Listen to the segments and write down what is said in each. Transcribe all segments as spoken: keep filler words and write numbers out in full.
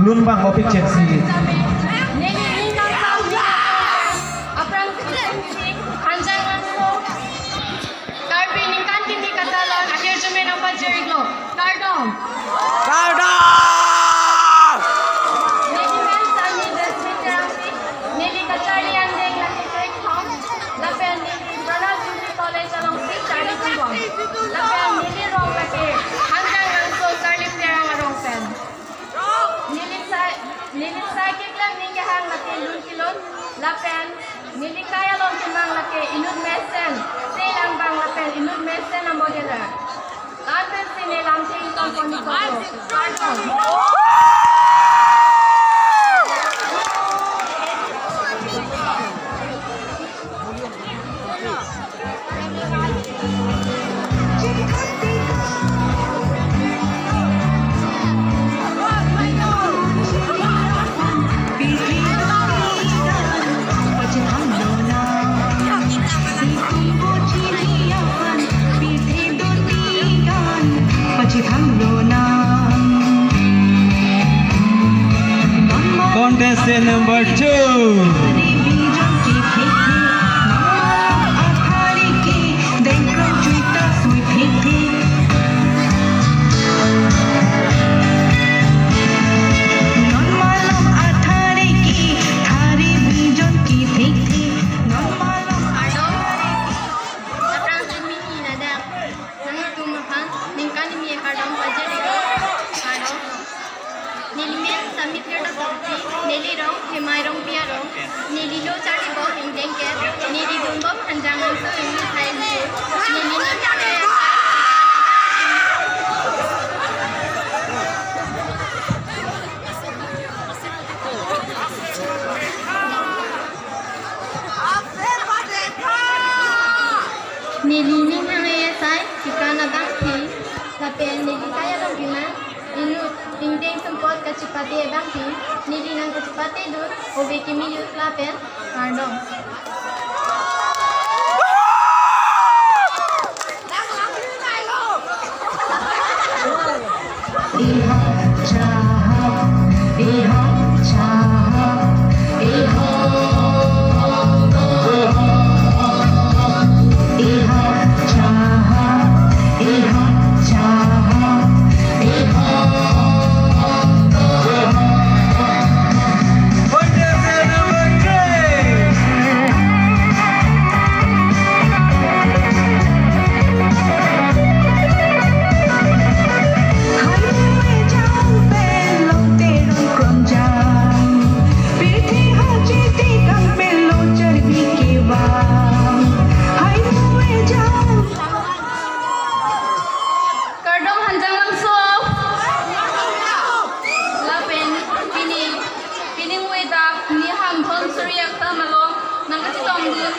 Dun bang opik chensi. Neli ning kangkang ni aphrang si Hanjanglangso Karbi Ningkan Kimi Katalon ahirjume nangpajir-iklo. Kardom. Kardom! Neli men Sami Desmi Terangpi, neli kacharli angdeng lake Krekthom, lapen neli Pranab Degree College alongsi charli tungbom. Lapen neli rong lake Hanjanglangso Charli Terang arong pen. Neli sai, neli sai keklem ning kehang lake lun kelun, lapen neli kai along kemang lake inut mesen, sei lang bang lapen inut mesen amodela. Lapen si ne lamthe ingtonpon-iklo. Kardom. Contestant number two. Aphrang si mini ladak nangtum aphan ningkan kimi akardom pajir-iklo. Kardom. Neli men Sami Tirta Songpi, neli rong Hemai Rongpi arong, neli lo charlibom ingdeng kep, neli dunbom Hanjanglangso English High School, neli ning Neli ning hang A S I kekan abangpi, lapen neli kai along kemang inut ingdeng sumpot kachepate abangpi, neli nangkachepatedun ove kimi youth lapen kardom. Kardom Hanjanglangso. Lapen pini, pini muidak nihan thom suri aktham along nangkachetongdun,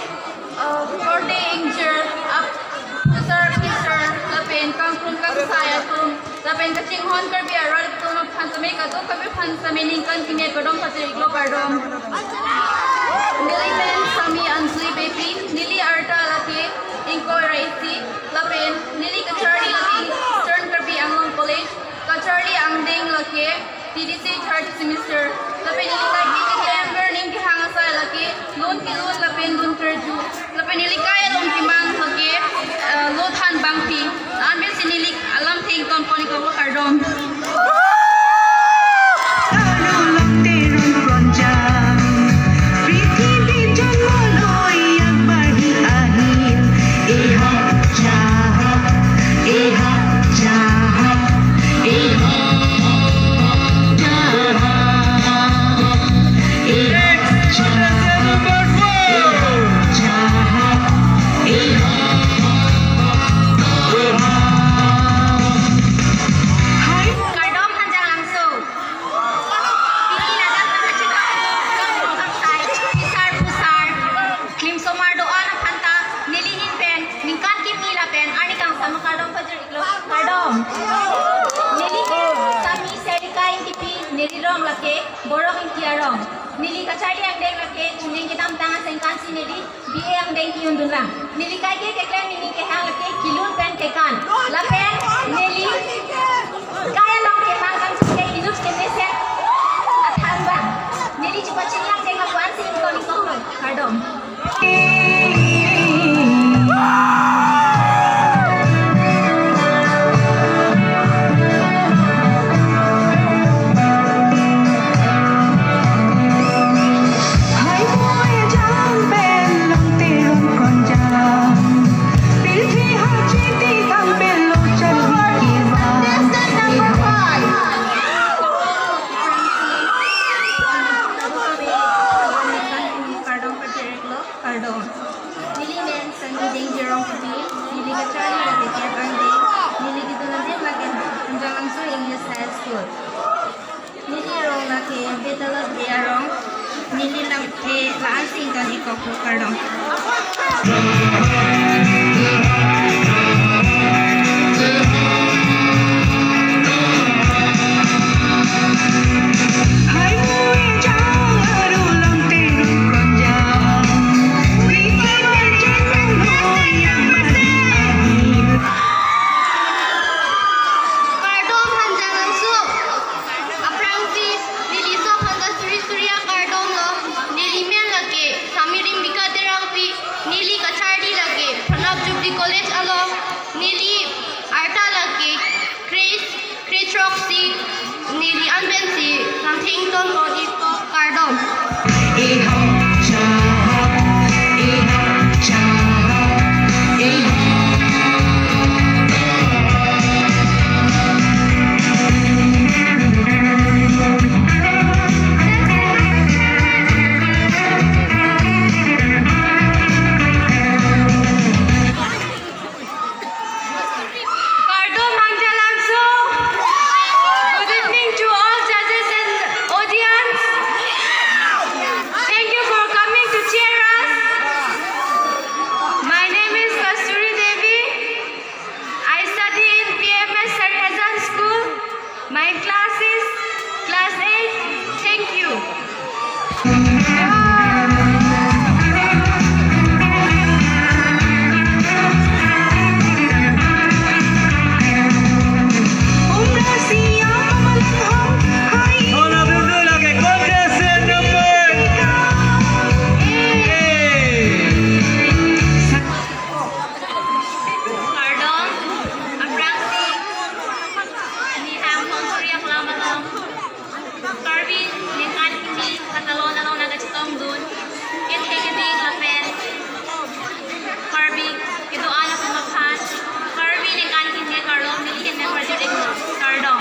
uh, korte ingjir, ap-, pusar phisar, lapen kangkrung kangsai atum, lapen kachinghon Karbi arat atum aphan tame kadokave aphan tame ningkan kimi akardom pajir-iklo, kardom. Neli men Sami Anjali Beypi, neli arta lake ingkoi ra isi, lapen neli kacharli lake Eastern Karbi Anglong College, kacharli angdeng lake T D C third semester, lapen neli kai keklem ber ning kehang asai lake lun kelun lapen lun kerju, lapen neli kai along kemang lake, eh, lo than bangpi. Anpesi neli alamthe ingtonpon-iklo, kardom. Kardom Hanjanglangso. Pini ladak nangkachetong, kangkrung kangsai, phisar phusar, klimsomar do-an aphanta neli ahin pen ningkan kimi lapen arni kangsam akardom pajir-iklo, kardom. Neli Sami Serika Ingtipi, neli rong lake Borong Ingti arong. Neli kacharli angdeng lake chuning kedamtang asengkan si neli B A angdeng ki-undunlang. Neli kai ke keklem ning kehang lake kelun pen kekan. Lapen neli kai along kemang kangchingke inut kemesen. Rongpi, neli kacharli lake Kep Angde, neli kedun adim lake Hanjanglangso English High School. Neli arong lake Betalot Bey arong, neli lake la-an si ington-ikpo, kardom. Kardom Hanjanglangso. Aphrangsi neli sok hangga suri suri akardom lo. Neli men lake Samirim Bika Terangpi, neli kacharli lake Pranab Jubilee College along, neli arta lake Grace, Grace Roxy, neli an pensi nangthengton pon-ikpo, kardom. Kardom Hanjanglangso. Good evening to all judges and audience. Thank you for coming to cheer us. My name is Kasturi Devi. I study in P M S Sarihajan School. My class is class eight. Thank you. Kardom, aphrangsi neli hang tonsuri aklam along Karbi ningkan hini katalon along nangkachetongdun, kethe keding lapen Karbi kedo-an atum aphan Karbi ningkan hini akardom neli ahin pen pajir-iklo, kardom.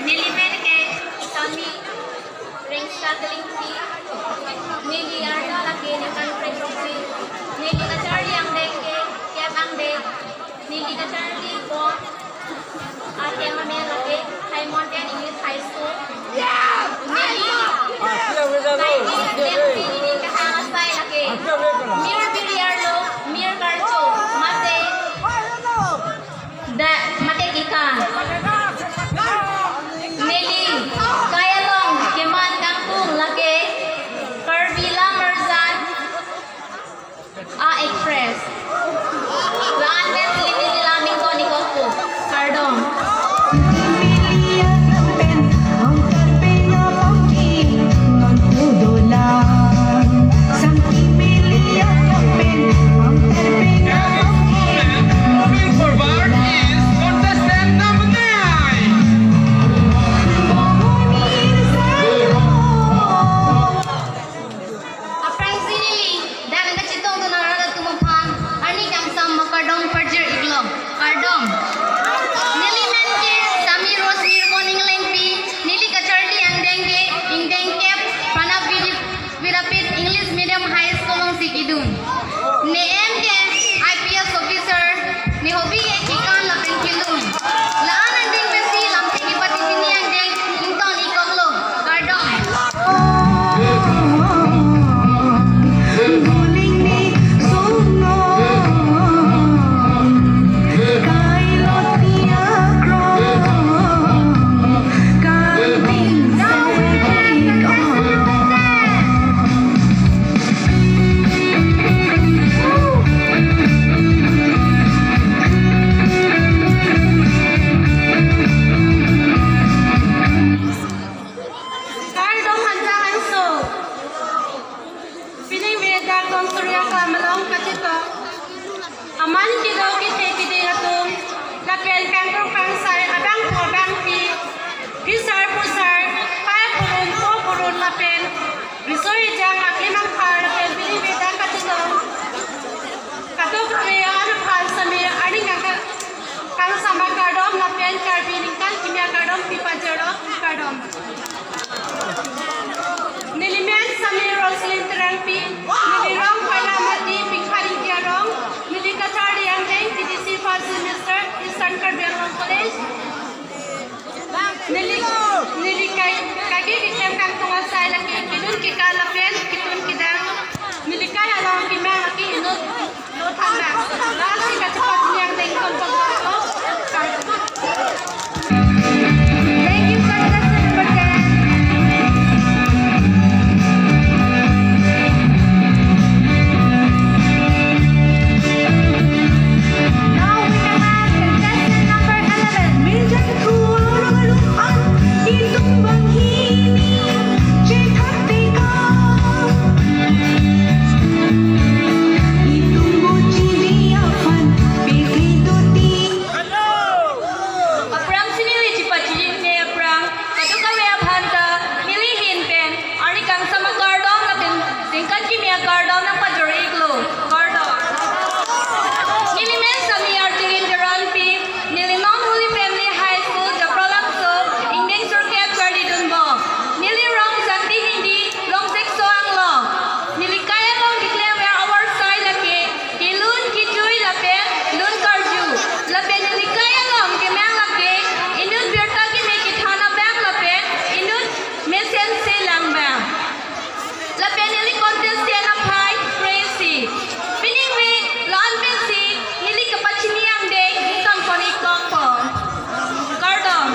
Neli men ke Sami Rengsa Kelingpi, neli arta lake ningkan phre throksi, neli kacharli angdeng ke Kep Angde, neli kacharli pon ahem amen lake High Mountain English High School. Neli kaike angdeng si neli kehang asai lake mir biri arlo, mir karcho, mate da, mate kekan. Neli kai along keman kangtung lake Karbi Lam Arjan a-Express. La-an pensi neli lam ington-ikpo, kardom. Moving forward is contestant number nine. Aphrangsi neli dak nangkachetongdun arat atum aphan arni kangsam akardom pajir-iklo, kardom. Neli men ke Sami Rose Nirbon Englengpi, neli kacharli angdeng ke ingdeng Kep Pranab Vidi-, Vidyapeeth English Medium High School alongsi kedun. Ne aim ke I P S officer, ne hobby ke kekan lapen kelun. La-an angdeng pensi lamthe kepatijini angdeng ington-ikkoklo, kardom. Kardom Hanjanglangso. Pining me dak tonsuri aklam along kachetong aman kedo kethe keding atum lapen kangkrong kangsai abangphu abangphi, phisar phusar, pai purun po purun lapen riso ejang aklem angphar lapen pining me dak kachetong kadokave an aphan Sami arni kangka- kangsam akardom lapen Karbi ningkan kimi akardom pipajirlo, kardom. Neli men Sami Roslin Terangpi, neli rong Phalamati, Pingphariki arong, Neli, neli kai, kaki kitem kangtung asai lake kedun keka lapen ketun kedang. Neli kai along kemang lake inut lo thangnat. Lasi kachepat niang dengkon pagkon. Thank you, contestant number ten. Now we have contestant number eleven, Mirjat Kuaru Aluan, itum banghini, Chetak Teka. Itum bochi di aphan, pekri doti. Aphrangsi neli chepachini aphrang, kadokave aphan ta, neli ahin pen, arni kangsam akardom lapen ningkan kimi akardom nangpajor-iklo. Kardom. Neli men Sami Artirin Teronpi, neli non Holy Family High School, Japralangso, ingdeng sirkep Karbi Anglong. Neli rong Santi Hindi, Longsekso Anglong. Neli kai along keklem ver avarsai lake, kelun kejui lapen lun karju. Lapen neli kai along kemang lake, inut birta keme kethan abang lapen inut mesense lang abang. Lapen neli contestant aphai kre-isi. Pining ri la-an pensi neli kapachini angdeng ningkan pon-ik tongpo. Kardom.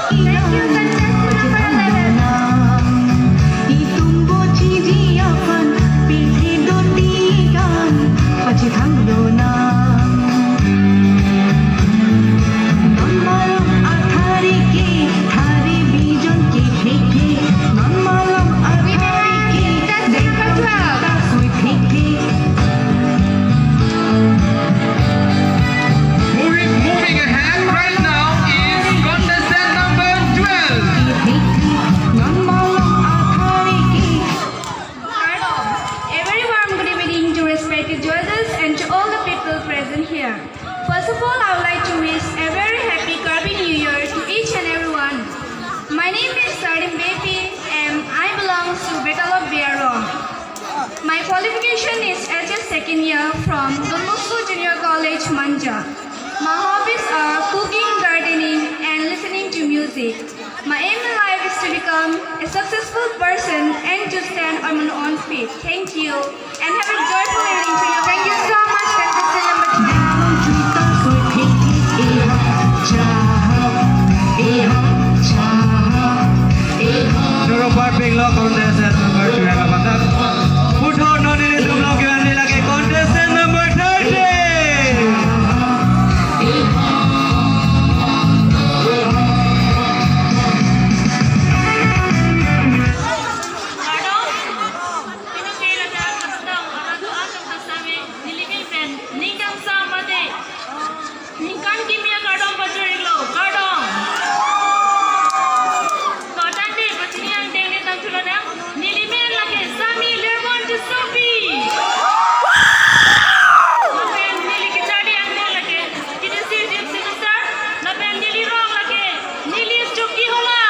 Thank you, contestant number eleven. Itum bochi di aphan, pekri doti kan, pachethang lonang. Non malom athari ke, thari bijon ke, he, he. Non malom athari ke, contestant number twelve. Moving, moving ahead right now is contestant number twelve. A very warm good evening to respected judges and to all the people present here. First of all, I would like to wish a very happy Karbi New Year to each and everyone. My name is Sarim Beypi and I belong to Betalok B R Rong. My qualification is H S second year from Don Bosco Junior College, Manja. My hobbies are cooking, gardening, and listening to music. My aim in life is to become a successful person and to stand on my own feet. Thank you, and have a joyful evening to you. Thank you so much, contestant number twelve. Choro parpiklo contestant number twelve aphan ta. Puthot non nelitum along kevan lake contestant number thirteen. Kardom. Pini ke lata katong arat atum kasame neli ahin pen ning kangsam mate ningkan kimi akardom pajor-iklo. Kardom. To tangte pachini angdeng neli tangthu lonang. Neli men lake Sami Lerbon Tissopi. Lapen neli kacharli angdeng lake Kitisir Jipsi Kusar. Lapen neli rong lake neli Chokihola.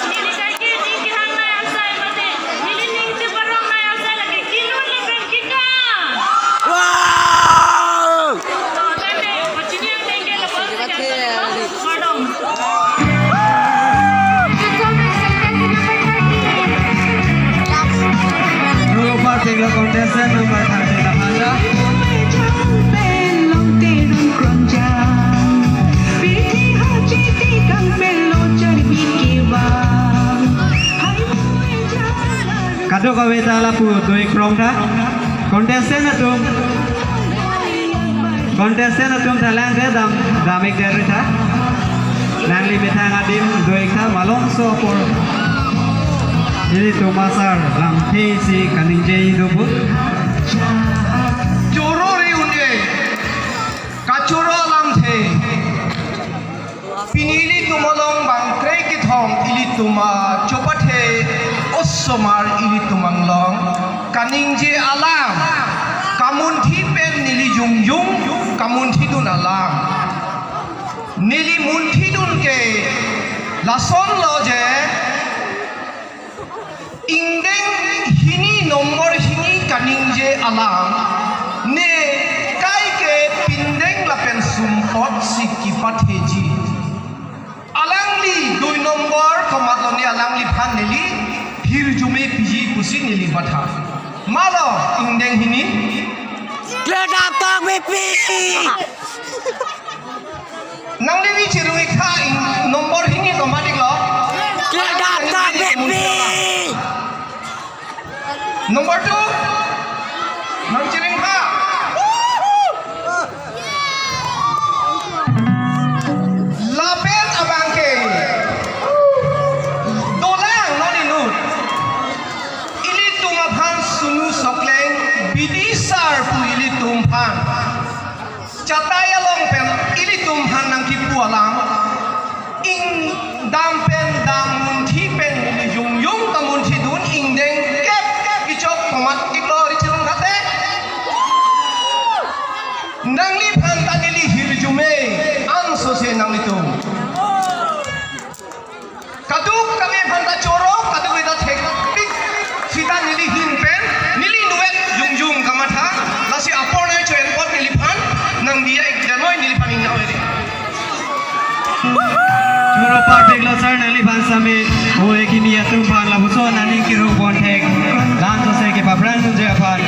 Neli kaike ning kehang nai asai mate neli ning cheparong nai asai lake kelun lapen kekang. Wow! To tangte pachini angdeng ke lapu si kardom. Choro parpiklo contestant number thirteen aphan ta. Kadokave ta lapu do-ik prong tha. Contestant atum. Contestant atum ta lang te dam, dam-ik det ri tha. Nangli methang adim do-ik tha, malomso apor ilitum asar lamthe si kaningje do pu. Choro ri un-e, kachoro lamthe. Pini ilitum along bangkre kethom ilitum achopathe osomar ilitum anglong kaningje alam, kamunthi pen neli jongjong kamunthidun alam. Neli munthidun ke lasonlo je, ingdeng hini nombor hini kaningje alam, ne kaike pindeng Chini li matha. Malo ingdeng hini. Kledam tong B P. Nangli ni chirui kha in number hini tomatik lo. Kledam tong B P. Number two. Nang chiring kha. Lapen abang ke. Dolang non inut. Ilitum aphan sunu sokleng bidisar pu ilitum aphan. Chatai along pen ilitum aphan nangkipu alam. Ingdam pen dam munthi pen neli yung yung kamunthi dun ingdeng kep kep kichok komat iklo ri chirung khate. Nangliphan ta neli hirjume ansose nanglitum. Kaduk kami aphan ta choro, kaduk kami ta thekpik. Sita neli hin pen, neli nuet yung yung kamatha, lasi apor nai cho-en apot neliphan, nangdiya ik damoi neliphan ingnoi ri. Choro parpik lo sir, neliphan sami, o ekini atum aphan lapuson aning kiruk bonthek, lansose kepaphrang dunji aphan.